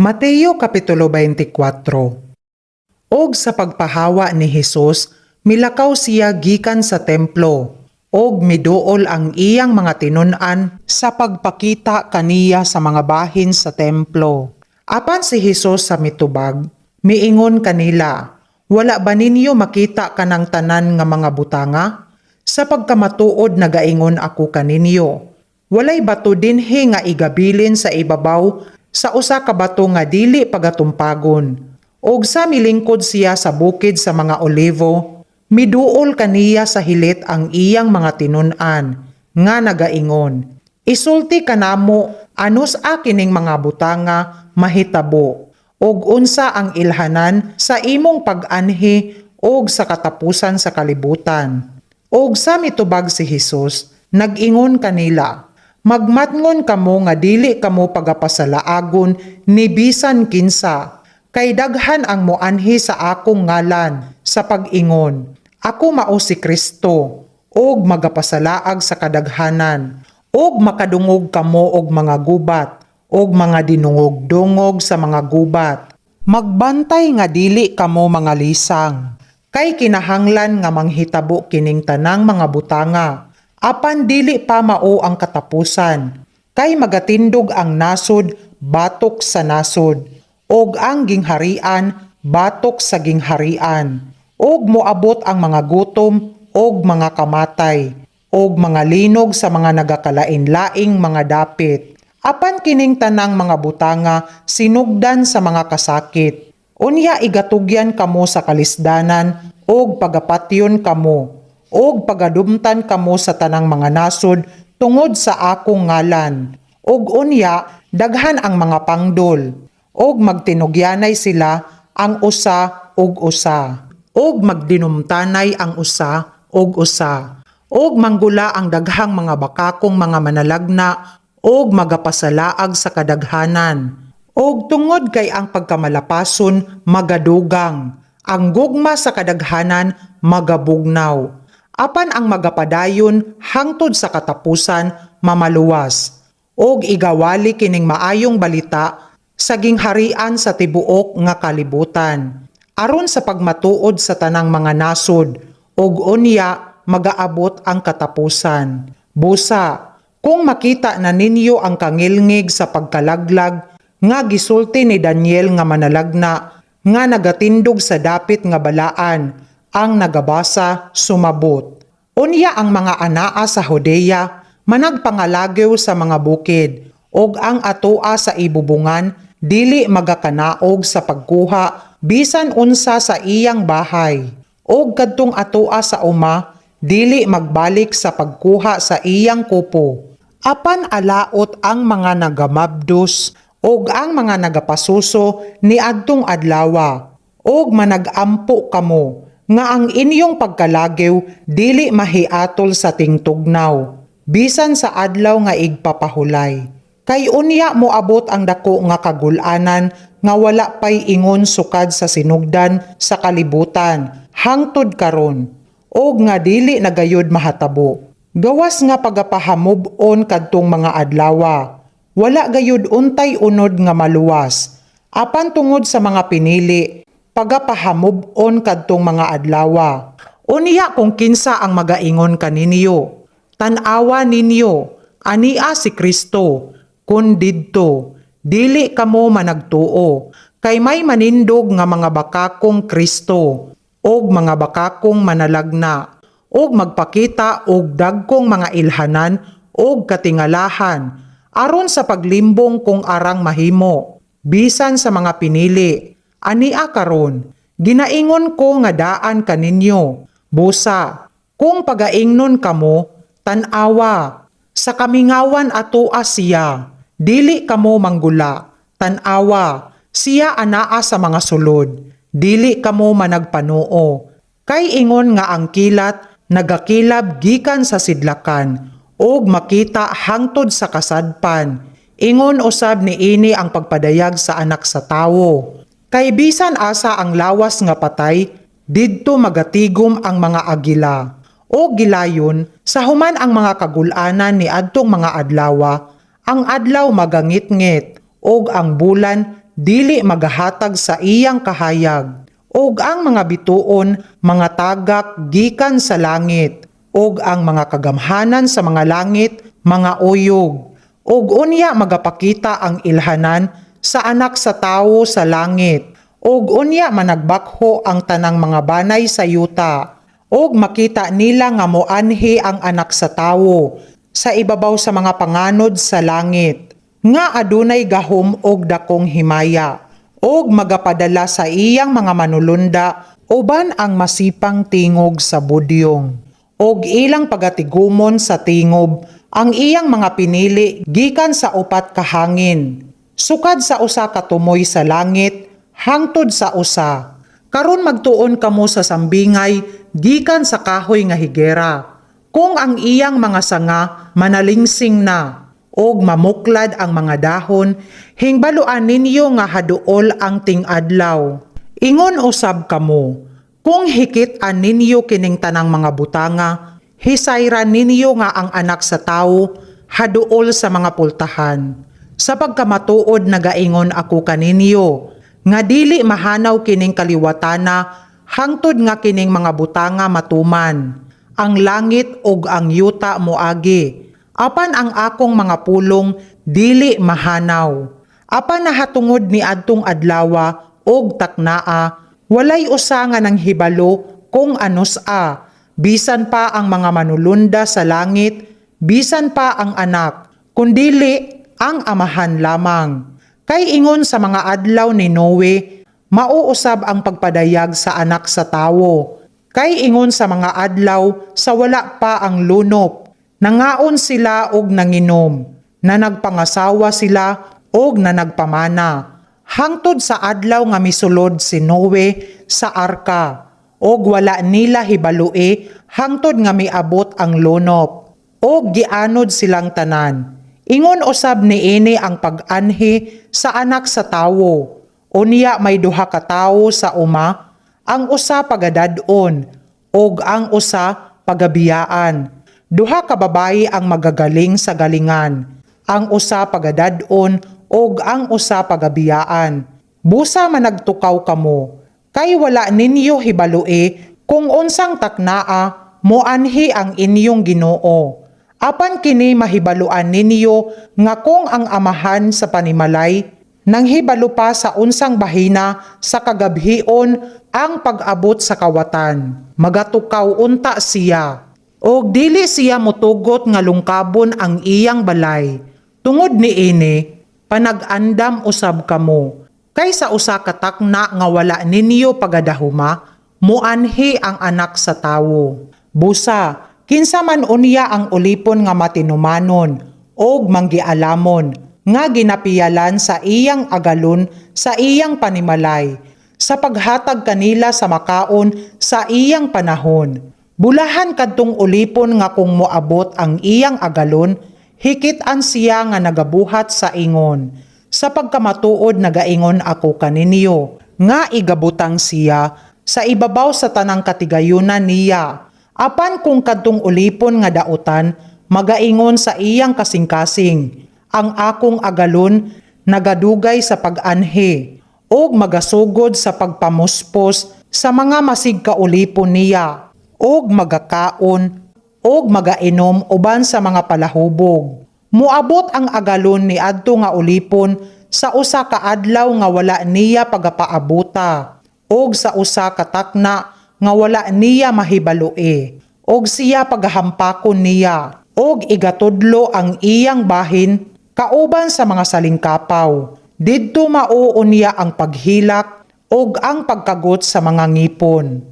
Mateo Kapitulo 24. Og sa pagpahawa ni Hesus, milakaw siya gikan sa templo, og miduol ang iyang mga tinun-an sa pagpakita kaniya sa mga bahin sa templo. Apan si Hesus sa mitubag, miingon kanila, "Wala ba ninyo makita kanang tanan nga mga butanga? Sa pagkamatuod nagaingon ako kaninyo, walay bato dinhi nga igabilin sa ibabaw sa usa ka bato nga dili pagatumpagon." Og sa milingkod siya sa bukid sa mga Olivo, miduol kaniya sa hilit ang iyang mga tinun-an nga nagaingon, "Isulti kanamo anus-a kining mga butanga mahitabo, ug unsa ang ilhanan sa imong pag-anhi ug sa katapusan sa kalibutan?" Og sa mitubag si Hesus, nag-ingon kanila, "Magmatngon kamo nga dili kamo pagapasalaagon ni bisan kinsa, kay daghan ang moanhi sa akong ngalan sa pag-ingon, 'Ako mao si Kristo,' ug magapasalaag sa kadaghanan. Ug makadungog kamo og mga gubat ug mga dinungog-dungog sa mga gubat. Magbantay nga dili kamo mga lisang. Kay kinahanglan nga manghitabo kining tanang mga butanga, apan dili pa mao ang katapusan. Kay magatindog ang nasod batok sa nasod, ug ang gingharian batok sa gingharian, ug moabot ang mga gutom ug mga kamatay ug mga linog sa mga nagakalain-laing mga dapit. Apan kining tanang mga butanga sinugdan sa mga kasakit. Unya igatugyan kamo sa kalisdanan ug pagapatyon kamo ug pagadumtan kamo sa tanang mga nasod tungod sa akong ngalan. Ug unya daghan ang mga pangdol ug magtinugyanay sila ang usa ug usa ug magdinumtanay ang usa ug usa, ug manggula ang daghang mga bakakong mga manalagna ug magapasalaag sa kadaghanan. Ug tungod kay ang pagkamalapason magadugang, ang gugma sa kadaghanan magabugnaw. Apan ang magapadayon hangtod sa katapusan mamaluwas. Ug igawali kining maayong balita sa gingharian sa tibuok nga kalibutan aron sa pagmatuod sa tanang mga nasod, ug unya magaabot ang katapusan. Busa, kung makita na ninyo ang kangilngig sa pagkalaglag nga gisulti ni Daniel nga manalagna nga nagatindog sa dapit nga balaan, ang nagabasa sumabot. Unya ang mga anaa sa Judea managpangalagew sa mga bukid, ug ang atoa sa ibubungan dili magakanaog sa pagkuha bisan unsa sa iyang bahay, ug kadtong atoa sa uma dili magbalik sa pagkuha sa iyang kupo. Apan alaot ang mga nagamabdos ug ang mga nagapasuso niadtong adlawa, ug managampo kamo nga ang inyong pagkalagew dili mahiatol sa tingtugnaw, bisan sa adlaw nga igpapahulay. Kay unya moabot ang dako nga kagul-anan nga wala pay ingon sukad sa sinugdan sa kalibutan hangtod karon, ug nga dili na gayud mahatabo. Gawas nga pagapahamub-on kadtong mga adlawa, wala gayud untay unod nga maluwas. Apan tungod sa mga pinili, pagapahamub-on kadtong mga adlawa. Unya kung kinsa ang magaingon kaninyo, 'Tan-awa ninyo, ania si Kristo,' kun didto, dili kamo managtuo, kay may manindog nga mga bakakong Kristo ug mga bakakong manalagna ug magpakita og dagkong mga ilhanan ug katingalahan aron sa paglimbong kung arang mahimo, bisan sa mga pinili. Ania karon, ginaingon ko nga daan kaninyo. Busa, kung pagaingnon kamo, 'Tan-awa, sa kamingawan atoa siya,' dili kamo manggula. 'Tan-awa, siya anaa sa mga sulod,' dili kamo managpanuo. Kay ingon nga ang kilat nagakilab gikan sa sidlakan ug makita hangtod sa kasadpan, ingon usab niini ang pagpadayag sa Anak sa Tawo. Kay bisan asa ang lawas nga patay, didto magatigom ang mga agila. O gilayon, sa human ang mga kagul-anan ni adtong mga adlawa, ang adlaw magangitngit, ug ang bulan dili magapakita sa iyang liwanag, ug ang dili magahatag sa iyang kahayag, ug ang mga bituon mga tagak gikan sa langit, ug ang mga kagamhanan sa mga langit mga uyog. Ug unya magapakita ang ilhanan sa Anak sa Tawo sa langit, ug unya managbakho ang tanang mga banay sa yuta, ug makita nila nga moanhi ang Anak sa Tawo sa ibabaw sa mga panganod sa langit, nga adunay gahom og dakong himaya, ug magapadala sa iyang mga manulunda uban ang masipang tingog sa budyong, ug ilang pagatigumon sa tingob ang iyang mga pinili gikan sa upat ka hangin, sukad sa usa ka tumoy sa langit hangtod sa usa. Karon magtuon kamo sa sambingay gikan sa kahoy nga higera. Kung ang iyang mga sanga manalingsing na og mamuklad ang mga dahon, hingbaluan ninyo nga haduol ang ting-adlaw. Ingon usab kamo, kung hikit-an ninyo kining tanang mga butanga, hisayran ninyo nga ang Anak sa Tawo haduol sa mga pultahan. Sa pagkamatuod nagaingon ako kaninyo, nga dili mahanaw kining kaliwatana hangtod nga kining mga butanga matuman. Ang langit ug ang yuta moagi, apan ang akong mga pulong dili mahanaw. Apan nahatungod ni adtong adlawa og taknaa, walay usa nga nanghibalo kung anus-a, bisan pa ang mga manulunda sa langit, bisan pa ang Anak, kundili ang Amahan lamang. Kay ingon sa mga adlaw ni Noe, mauusab ang pagpadayag sa Anak sa Tawo. Kay ingon sa mga adlaw sa wala pa ang lunop, nangaon sila og nanginom, na nagpangasawa sila og na nagpamana, hangtod sa adlaw nga misulod si Noe sa arka, og wala nila hibaloi hangtod nga miabot ang lunop, og gianod silang tanan. Ingon usab niini ang pag-anhi sa Anak sa Tawo. Unya may duha ka tawo sa uma, ang usa pagadad-on ug ang usa pagabiyaan. Duha ka babayi ang magagaling sa galingan, ang usa pagadad-on ug ang usa pagabiyaan. Busa managtukaw kamo, kay wala ninyo hibaloi kung unsang taknaa moanhi ang inyong Ginoo. Apan kini mahibaluan ninyo nga kung ang amahan sa panimalay nanghibalo pa sa unsang bahina sa kagabhion ang pag-abot sa kawatan, magatukaw unta siya, og dili siya motugot nga lungkabon ang iyang balay. Tungod niini, panag-andam usab kamo, kay sa usa ka takna nga wala ninyo pagadahuma, muanhi ang Anak sa Tawo. Busa, kinsa man unya ang ulipon nga matinumanon og manggialamon nga ginapiyalan sa iyang agalon sa iyang panimalay sa paghatag kanila sa makaon sa iyang panahon? Bulahan kadtong ulipon nga kung moabot ang iyang agalon, hikit-an siya nga nagabuhat sa ingon. Sa pagkamatuod nagaingon ako kaninyo, nga igabutang siya sa ibabaw sa tanang katigayunan niya. Apan kung kadtong ulipon nga dautan, magaingon sa iyang kasing-kasing, "Ang akong agalon nagadugay sa pag-anhi," og magasugod sa pagpamuspos sa mga masig kaulipon niya, og magakaon og magainom uban sa mga palahubog. Moabot ang agalon ni adto nga ulipon sa usa ka adlaw nga wala niya pagapaabuta og sa usa ka takna nga wala niya mahibaloi, og siya pagahampakon niya og igatudlo ang iyang bahin kauban sa mga salingkapaw. Didto mao unya ang paghilak og ang pagkagot sa mga ngipon.